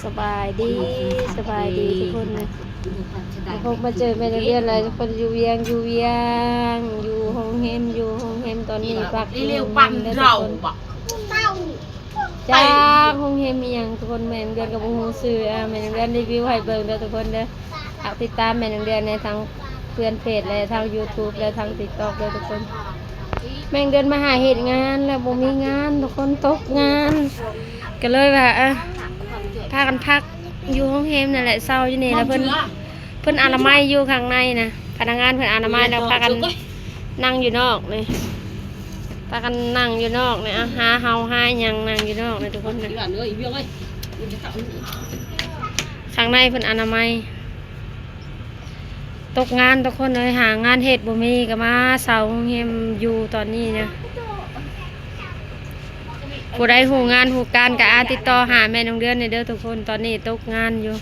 ສະບາຍດີ ສະບາຍດີທຸກຄົນນະ ມາພົບມາເຈີແມ່ນ້ອງເດືອນຫຼາຍຄົນ ຢູ່ວຽງ ຢູ່ວຽງ ຢູ່ໂຮງແຮມ ຢູ່ໂຮງແຮມ ຕອນນີ້ພັກຢູ່ໂຮງແຮມເດີທຸກຄົນ ຈາກໂຮງແຮມອີ່ຫຍັງທຸກຄົນ ແມ່ນ້ອງເດືອນກໍບໍ່ຮູ້ຊື່ ອາ ແມ່ນ້ອງເດືອນຣີວິວໃຫ້ເບິ່ງເດີທຸກຄົນເດີ ຝາກຕິດຕາມແມ່ນ້ອງເດືອນໃນທາງເພື່ອນເພຈ ແລະ ທາງຢູທູບ ແລະ ທາງຕິກຕັອກເດີທຸກຄົນ ແມ່ນ້ອງເດືອນມາຫາເຮັດງານແລ້ວບໍ່ມີງານ ທຸກຄົນຕົກງານ ກໍເລີຍວ່າ ເອີ ພາກັນພັກຢູ່ໂຮງແຮມນັ້ນແຫຼະ ເຊົ່າຢູ່ນີ້ແລ້ວ ເພິ່ນ ເພິ່ນອະນາໄມຢູ່ຂ້າງໃນນະ ພະນັກງານເພິ່ນອະນາໄມ ແລ້ວພາກັນນັ່ງຢູ່ນອກນີ້ ພາກັນນັ່ງຢູ່ນອກນີ້ ອາ ຫາເຫົາຫາຫຍັງນັ່ງຢູ່ນອກນີ້ທຸກຄົນນະ ຂ້າງໃນເພິ່ນອະນາໄມ ຕົກງານທຸກຄົນເອີຍ ຫາງານເຮັດບໍ່ມີ ກໍມາເຊົ່າໂຮງແຮມຢູ່ຕອນນີ້ນະ ຜູ້ໃດຮູ້ງານຮູ້ການກໍ ອາ ຕິດຕໍ່ຫາແມ່ນ້ອງເດືອນແດ່ເດີທຸກຄົນ ຕອນນີ້ຕົກງານຢູ່